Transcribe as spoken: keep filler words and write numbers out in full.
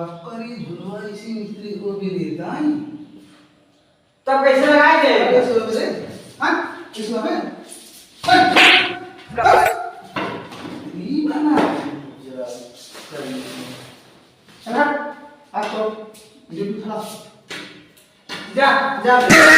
करी धुलवा इसी मिस्त्री को भी लेता ही। तब कैसे लगाए थे? कैसे लगाए थे? हाँ? कैसे लगाए? बस। ये बना। जरा करी। चला, आज तो ड्यूटी खड़ा। जा, जा।